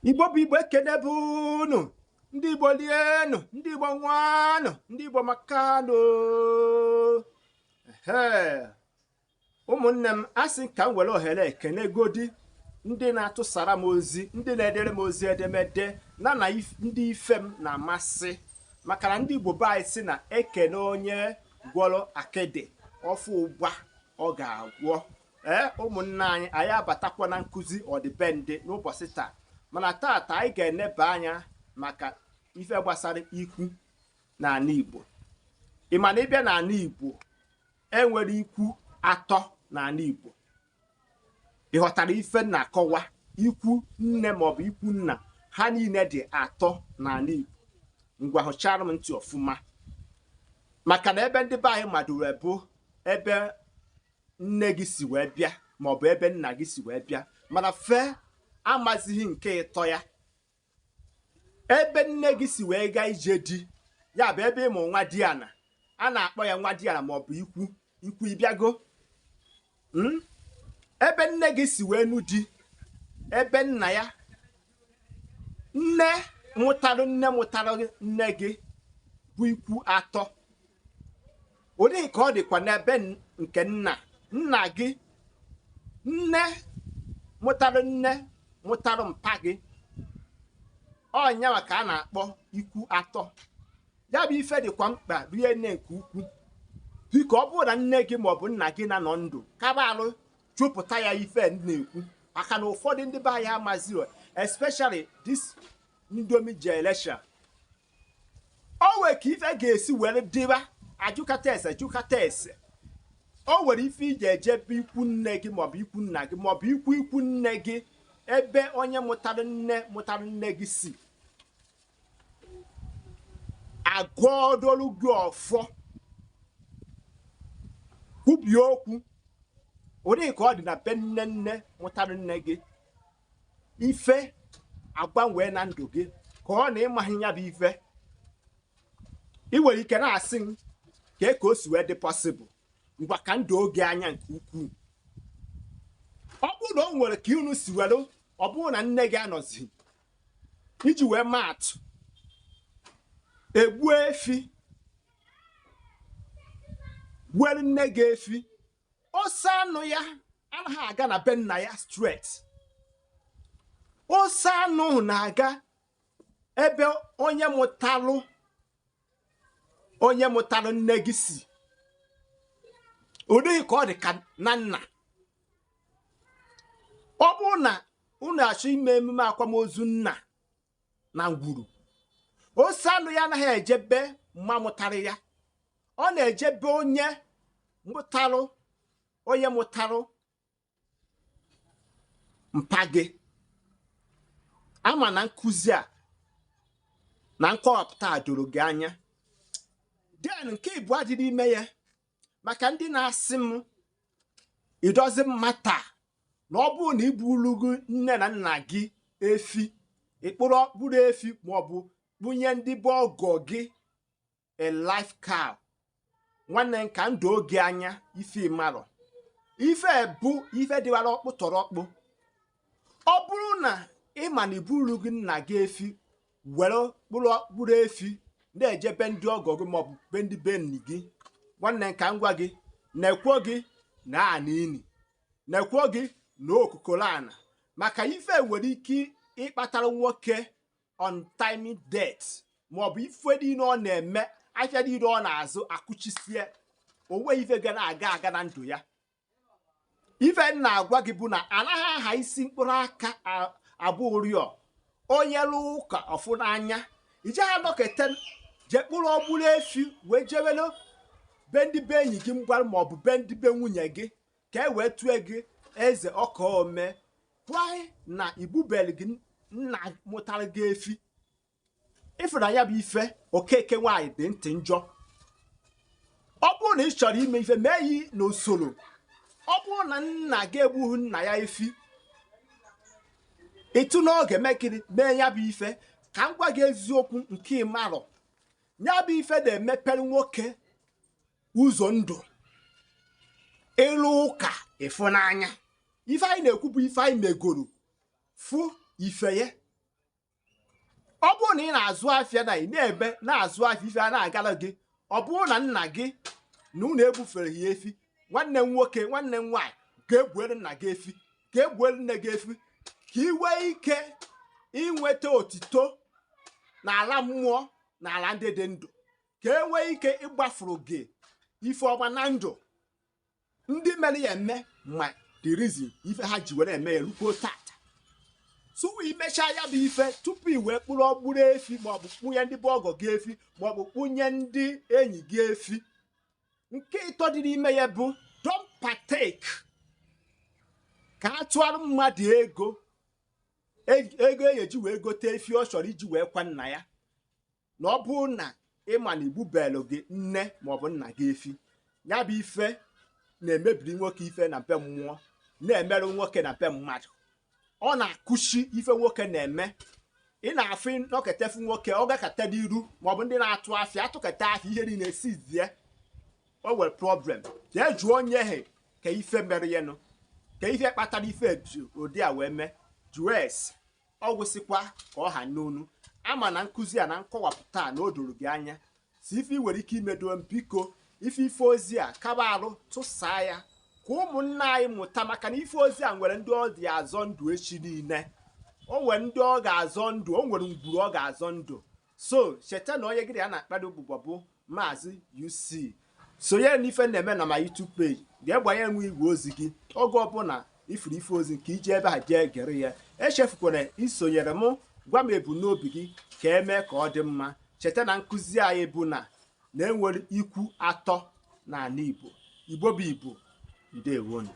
Igbo bụ Igbo, ekene bụ unu. Ndị Igbo lienụ, ndị Igbo nwanụ, ndị Igbo makanụ. Ee, ụmụnne m, asị ka m were ohere ekene godi ndị na-atụsara m ozi, ndị na-edere m ozi edemede na ndị ife m na-amasị, maka na ndị Igbo be anyị sị na ekene onye gwọrọ akịdị ọfụ ụgba ọ ga-agwọ. Ee, ụmụnne anyị, anyị abatakwa na nkụzi ọdịbendị n'ụbọchị taa, mana taata anyị ga-eneba anya maka ife gbasara ikwu n'ala Igbo. Ị ma na ịbịa n'ala Igbo, enwere ikwu atọ n'ala Igbo. Ị ghọtara ife na-akọwa? Ikwu nne maọbụ ikwu nna, ha niile dị atọ n'ala Igbo. Ngwa, hụchara m ntị ọfụma, maka na ebe ndị be anyị maduru bụ ebe nne gị si wee bịa maọbụ ebe nna gị si wee bịa, mana fee amazighị nke ịtọ ya. Ebe nne gị si wee gaa ije di ya bụ ebe ịmụ nwa di ana, a na-akpọ ya nwa di ana maọbụ ikwu ikwu ịbịago. Ebe nne gị si wee nụ di, ebe nna ya, nne mụtarụ nne mụtarụ nne gị, bụ ikwu atọ. Ụdị ka ọ dịkwa n'ebe nke nna nna gị, nne mụtarụ nne mụtarụ mpa gị, ọnyanwa ka a na-akpọ ikwu atọ. Ya bụ ife dịkwa mkpa rie nne nke ukwu. Biko, ọ bụrụ na nne gị maọbụ nna gị na-anọ ndụ, kaba alụ chụpụta ya ife na-ekwu, maka na ụfọdụ ndị be anyị amazighị, especially this Indomie generation. O nwere ka ife ga-esi were dịba, ajụkata ese jụkata ese. O nwere ife iji ejebe ikwu nne gị maọbụ ikwu nna gị maọbụ ikwu ikwu nne gị, ebe onye mụtara nne mụtara nne gị si agụọdolu gị ọfọ, kwubie okwu. Ụdị ka ọ dị na be nne nne mụtara nne gị, ife agbanwee na ndụ gị ka ọ na ịmaghị ya bụ ife. Ị nwere ike na-asị m ka o si wee dị possible. Ngwa, ka ndụ oge anya nke ukwuu. Ọ bụrụ na o nwere ka unu si were, ọ bụrụ na nne gị anọzi, iji wee maa atụ, egbuo efi gbuere nne gị efi, ose anụ ya anaghị aga na be nna ya straight. Ose anụ na-aga ebe onye mụtalụ onye mụtalụ nne gị si. Ụdịghị ka ọ dị ka na nna. Ọ bụrụ na unu achọ ime emume akwamozu nna na ngwuru, ose anụ ya anaghị ejebe mma mụtara ya, ọ na-ejebe onye mụtalụ onye mụtalụ mpa gị. Ama na nkụzi a na nkọwapụta a doro gị anya. Den nke ịbụọ dị n'ime ya, maka ndị na-asị m idozi mmata na ọ bụrụ na ibulugo nne na nna gị efi, ịkpụrụ ọkpụrụ efi maọbụ kpụnye ndị be ọgọ gị a live cow, nwanne m, ka ndụ oge anya ife ịmarọ ife bụ ife dịwara ọkpụ tọrọ ọkpụ. Ọ bụrụ na ị ma na iburu gị nna gị efi, were kpụrụ ọkpụrụ efi na-ejebe ndị ọgọ gị maọbụ be ndị be nni gị, nwanne m, ka m gwa gị, na-ekwo gị na ana ini, na-ekwo gị na okukoro ana, maka ife nwere ike ịkpatara nwoke untimely death, maọbụ ife niile ọ na-eme, afịa niile ọ na-azụ akụchisie, onwe ife ga na-aga aga na ndụ ya. Ife m na-agwa gị bụ na anaghị aha isi mkpụrụ aka abụ ụrịọ onye lụ ụka ọfụ n'anya. Ije ha nọkete jee kpụrụ ọgbụrụ efi wee jewelu be ndị be enyi gị mgbarụ maọbụ be ndị be nwunye gị ka e wee tụọ gị eze ọka ome, why na igbubeli gị nna mụtara gị efi. Ịfụnanya bụ ife okeke nwaanyị dị ntị njọ. Ọ bụrụ na ị chọrọ ime ife, mee yi n'usoro. Ọ bụrụ na nna gị egbughị nna ya efi, ịtụ n'oge mekiri mee ya bụ ife. Ka m gwa gị eziokwu nke ịmarọ, ya bụ ife na-emepere nwoke ụzọ ndụ ịlụ ụka ịfụnanya. Ife anyị na-ekwu bụ ife anyị megoro fụ ife ya. Ọ bụrụ na ị na-azụ afịa na ị na-eme na-azụ afịa, ife a na-agara gị, ọ bụrụ na nna gị na unu ebufere ya efi, nwanne m nwoke, nwanne m nwaanyị, ga-egbuere nna gị efi, ga-egbuere nne gị efi, ka ị nwee ike inweta otito n'ala mmụọ, n'ala ndị dị ndụ, ka e nwee ike ịgbafuru gị ife ọma na ndụ. Ndị mere ya eme ma the reason ife ha ji were eme ya rukwuo tata. Tupu imechaa ya bụ ife, tupu i wee kpụrụ ọkpụrụ efi, maọbụ kpụnye ndị bụ ọgọ gị efi, maọbụ kpụnye ndị enyi gị efi. Nke ịtọ dị n'ime ya bụ don't partake ka a tụọrọ mmadụ ego, ego e eji wee gote efi ọ chọrọ iji wee kwa nna ya. Na ọ bụrụ na ịma na igbubelu gị nne maọbụ nna gị efi, ya bụ ife na-emebiri nwoke ife na be mmụọ, na-emerụ nwoke na be mmadụ. Ọ na-akụchi ife nwoke na-eme. Ị na-afụ nọketefu nwoke, ọ gakata n'iru, maọbụ ndị na-atụ afịa atụkata afịa, ihe niile sizie, o nwere problem. Jee jụọ onye he ka ife mere ya nụ, ka ife kpatara ife ụdị a wee mee. Jụọ ese, ọ gwụsịkwa ka ọ ha n'onu. Ama na nkụzi a na nkọwapụta na o doro gị anya. Si ife ị nwere ike imedo, biko, ife ife ozi a, kaba arụ tụsaa ya ka ụmụnna anyị mụta, maka na ife ozi a nwere ndị ọ dị azọ ndụ echi niile. O nwere ndị ọ ga-azọ ndụ, o nwere ngwuru ọ ga-azọ ndụ. So cheta na onye gị ya na-akpado ụbụbọ bụ Maazị UC. Sonyere n'ife na-eme na ma YouTube page, ga-egbanye nwe igwe ozi gị oge ọbụla ifuru ife ozi nke iji ebe a jee gere ya. Echefukwara isonyere m, gwa m ebumnobi gị ka emee ka ọ dị mma. Cheta na nkụzi anyị bụ na na-enwere ikwu atọ n'ala Igbo. Igbo bụ Igbo. Ndewonu.